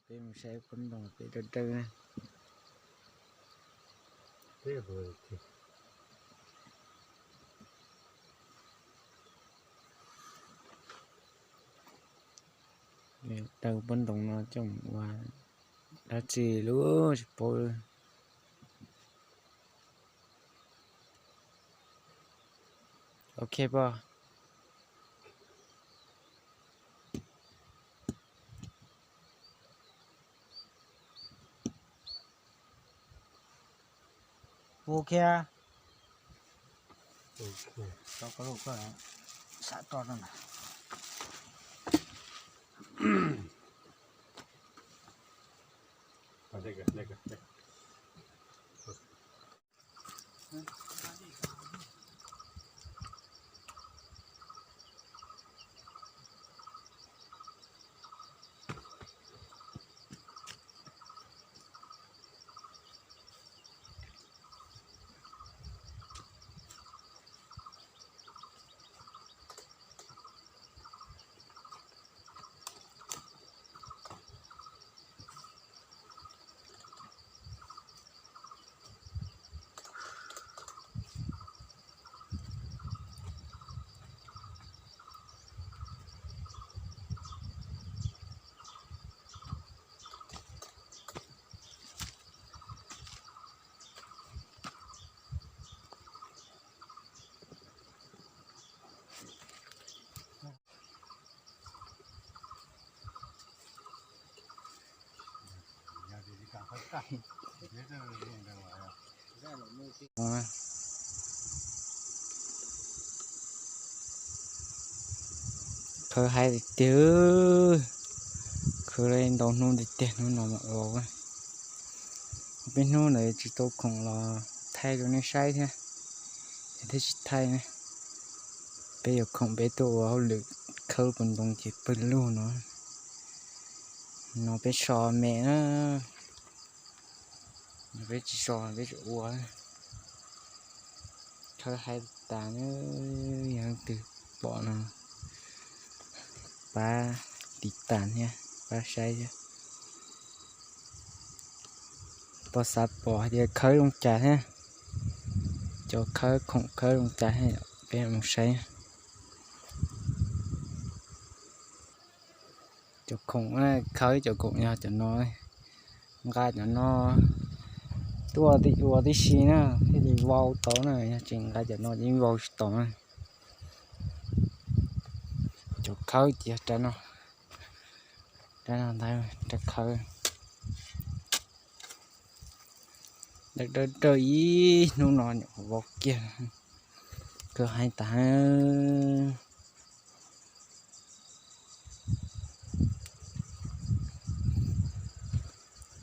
Peb mus saib pob ntoo pem dawb dawb na. Daws pob ntoo no coj mus ua dab tsi lub tsis paub. Ok pog. Ok. Khawb haib tiag tiag, khawb ntau hnub tiag tiag hnub no mam los. Peb hnub ntawd tsis tau khoom los thaij rau nej saib thiab, thiaj tsis thaij ne. Peb yuav khoom peb tuaj ua hauj lwm khawb pob ntoo ces pawg lug no. No peb so me na, no peb tsis so peb tsis ua. Khawb haib tas na, yog leej twg pom no pab tiv tas thiab pab saib thiab. Pog xav pom hais tias khawb zoo cas thiab, cov khawb khoom khawb zoo cas thiab peb mus saib. Cov khoom khawb cov khoom yog cov no, nqa cov no tuaj ua tib si na thiaj li vau tau na, yog tsis nqa cov no ces vau tsis tau na. Cov khawb ces rab no, rab no ntag, rab khawb. Dawb dawb ib hnub no nyuam qhuav vau kiag, khawb haib tas.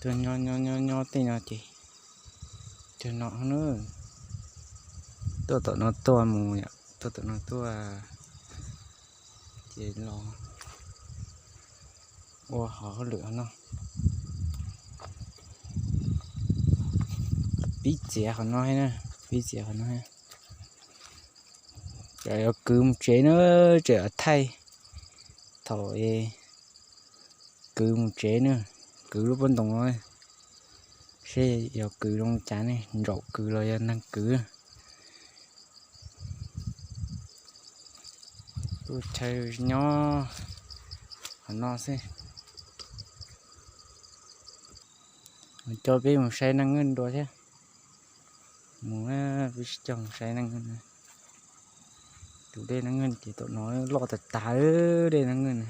Tuaj nyob nyob nyob nyob tej no ces, cog no na, tuaj tom no tuaj mus, tuaj tom no tuaj, ces los ua hauj lwm no. Pib txiav qhov no na, pib txiav qhov no. Tseem yuav kwv mus tsev na, tseem yuav thaij thaum kwv mus tsev na, kwv lub pob ntoo no, seb yuav kwv zoo cas ne, ntsaum kwv los yog neeg kwv. Tuaj chaw nyob qhov no xwb. Coj peb mus saib neej neeg dua thiab. Mus, peb sib coj mus saib neej neeg. Tus dej neej neeg ces tom no loj tas tas, dej neej neeg na.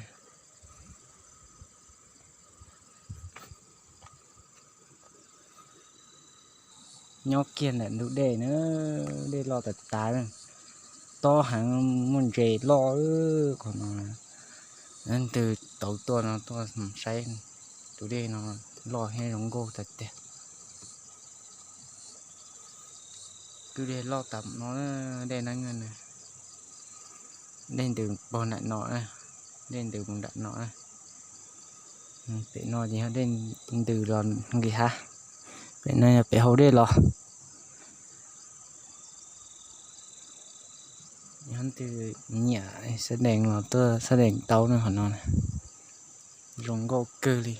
Nyob kiag ntawm ntug dej na, dej loj tas tas, tob heev, muaj ntses loj qhov no. Leej twg tau tuaj no tuaj saib, tus dej no loj thiab zoo nkauj tas tiag. Tus dej loj tas no, dej neej neeg na. Dej ntws pog nram no, dej ntws mus nram no. Pem no ces yog dej ntws los nqis hav, pem no yog pem hauv dej los. Yog leej twg nyiam sab dees los tuaj sab dees tau na, qhov no zoo nkauj kawg li.